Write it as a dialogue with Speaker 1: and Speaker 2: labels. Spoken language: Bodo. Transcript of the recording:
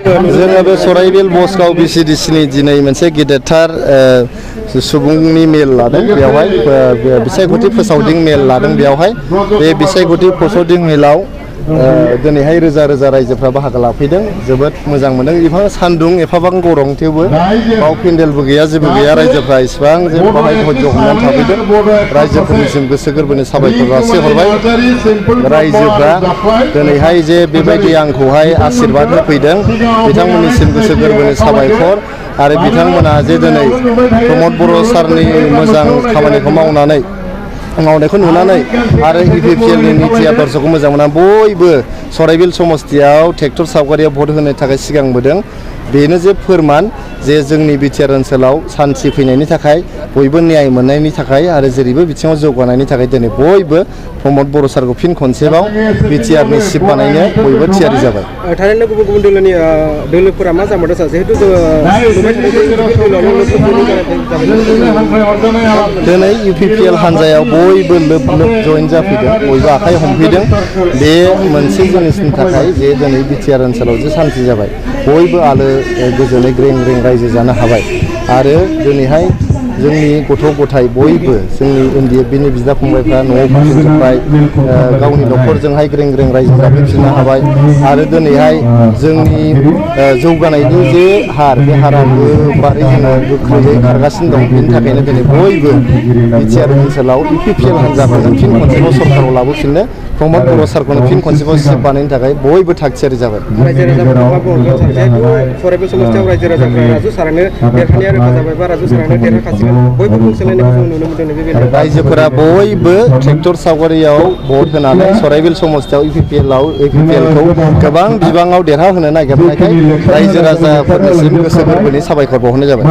Speaker 1: जोङो बे सराइबिल बसगाव BCDCनि दिनै मोनसे गेदेरथार सुबुंनि मेल लादों बेवहाय बिसायख'थि फोसावदिं मेल लादों बेवहाय बे बिसायख'थि फोसावदिं मेलाव दिनैहाय रोजा रोजा रायजोफ्रा बाहागो लाफैदों जोबोद मोजां मोनदों एफा सान्दुं एफाबां गरम थेवबो बाव पेन्डेलबो गैया जेबो गैया रायजोफ्रा इसिबां जे बाहाय धैर्य हमनानै थाफैदों रायजोफोरनिसिम गोसो गोरबोनि साबायखर जासिहरबाय रायजोफ्रा दिनैहाय जे बेबायदि आंखौहाय आशीर्बाद होफैदों बिथांमोननिसिम गोसो गोरबोनि साबायखर आरो बिथांमोना जे दिनै प्रमद बर' सारनि मोजां खामानिखौ मावनायखौ नुनानै आरो UPPLनि नीति आदर्शखौ मोजां मोना बयबो सराइबिल समस्तियाव ट्रेक्टर सावगारियाव भट होनो थाखाय सिगांबोदों बेनो जे फोरमान जे जोंनि बिटिआर ओनसोलाव सान्थि फैनायनि थाखाय बयबो न्याय मोननायनि थाखाय आरो जेरैबो बिथिङाव जौगानायनि थाखाय दिनै बयबो प्रमद बर' सारखौ फिन खनसेबाव बिटिआरनि चिफ बानायनो बयबो थियारि जाबाय।
Speaker 2: थारैनो गुबुन गुबुन दोलोफोरा मा जामारदों सार जिहेतु
Speaker 1: दिनै UPPL हान्जायाव बयबो लोब लोब जइन जाफैदों बयबो आखाइ हमफैदों बे मोनसे जिनिसनि थाखाय जे दिनै बिटिआर ओनसोलाव जे सान्थि जाबाय बयबो आलो गोजोनै ग्रें ग्रें रायजो जानो हाबाय आरो दिनैहाय जोंनि गथ' गथाय बयबो जोंनि उन्दैनि बिदा फंबायफ्रा न'आव फैफिनजोब्बाय गावनि न'खरजोंहाय ग्रें ग्रें रायजो जाफैफिननो हाबाय आरो दिनैहाय जोंनि जौगानायनि जे हार बे हारा गोबारै जोङो गोख्रैयै खारगासिनो दं बेनि थाखायनो दिनै बयबो बिटिआर ओनसोलाव UPPL हान्जाफोरजों फिन खनसेबाव सरकाराव लाबोफिननो प्रमद बर' सारखौनो फिन खनसेबाव चिफ बानायनो थाखाय बयबो थागथियारि जाबाय।
Speaker 2: सराइबिल समस्तियाव रायजो राजाफ्रा राजु सारानो देरहानाया रोखा जाबाय बा राजु सारानो देरहाखासिगोन बयबो बुंसोलायनायखौ जों नुनो मोन्दों बे
Speaker 1: रायजोफोरा बयबो ट्रेक्टर सावगारियाव भट होनानै सराइबिल समस्तियाव UPPLखौ गोबां बिबाङाव देरहाहोनो नागिरनायखाय रायजो राजाफोरनिसिम गोसो गोरबोनि साबायखर बावहरनाय जाबाय।